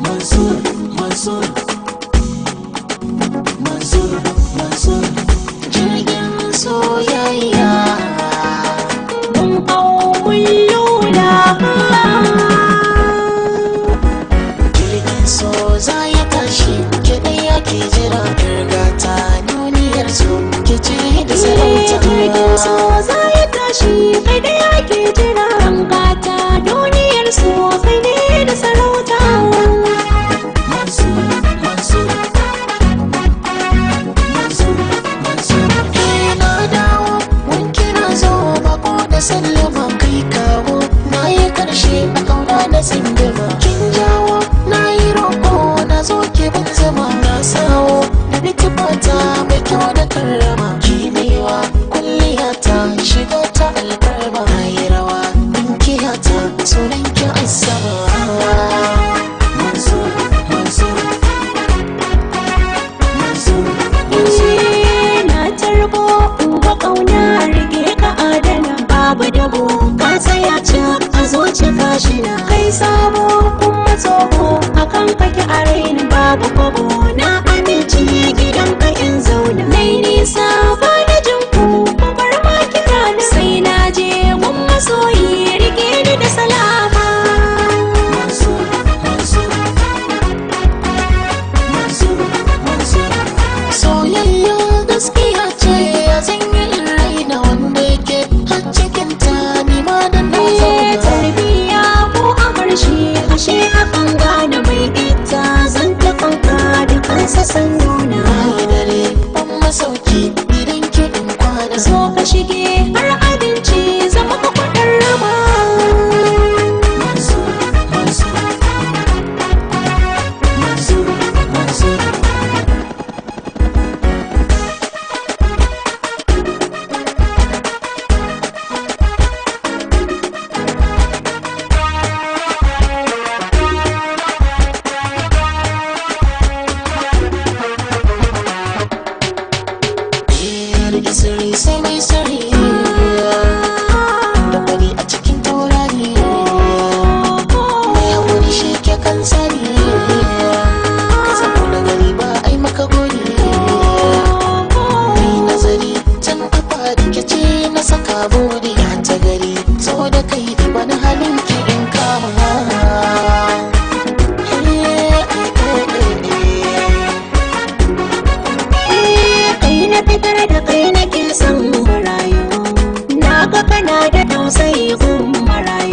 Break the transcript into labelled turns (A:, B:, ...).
A: Mansur, Mansur, Mansur, Mansur. Jirgin soyayya
B: Mun hau mun lula.
A: Jirgin so za ya tashi, ke ɗaya ke jira gata duniyar so ke ce da sarauta.
B: Jirgin so za ya tashi, kai da yake jira gata duniyar so kai ne da sarauta.
A: Mansur, Mansur, Mansur, Mansur. Eh, na dawo, mun kira zo bako da sallama kai kawo. Na yi karshe a kauna da tsindima. Kin jawo, na yi roƙo, na zo ke ban zama. Na sawo, da bitibata mai kyau da karrama. Kimewa, kwalliyata, shiga ta alfarma. Na yi rawa, ɗinkiyata, sunan ki asama. Mansur, Mansur, Mansur, Mansur.
B: Eh, na tarbo uba kauna rike ka adana babu dabo ka tsaya cak a zuci ka shina kai sabo kuma tsoho akan kake a raini babu kwabo na amince gidan ka in zauna nai nisa ba na jin ku ku bar ma kira na sai na je gun masoyi rike ni da salama.
A: Mansur, Mansur, Mansur, Mansur. Soyayya gaskiya ce, ya zan yi in raina wanda yake har cikin ta ni ma da na zauna.
B: Tarbiya ko a bar shi ashe akan gane mai ita zan ta kanka da kansa san nuna.
A: Na yi dare ban masauki idan ki in kwana.
B: Zo ka shige har abinci zama ka kudin rama.
A: Mansur, Mansur, Mansur, Mansur. Rike sirri sai mai sirri da kwari a cikin taurari mai haƙuri shi ke kan sani ka zamo na gari ba ai maka gori mai nazari can kafa rikici na saka buri ya ta gari so da kai wani halin ki in kama.
B: Kai na fitar da kai nake son rayu na ga kana da tausayi gun marayu.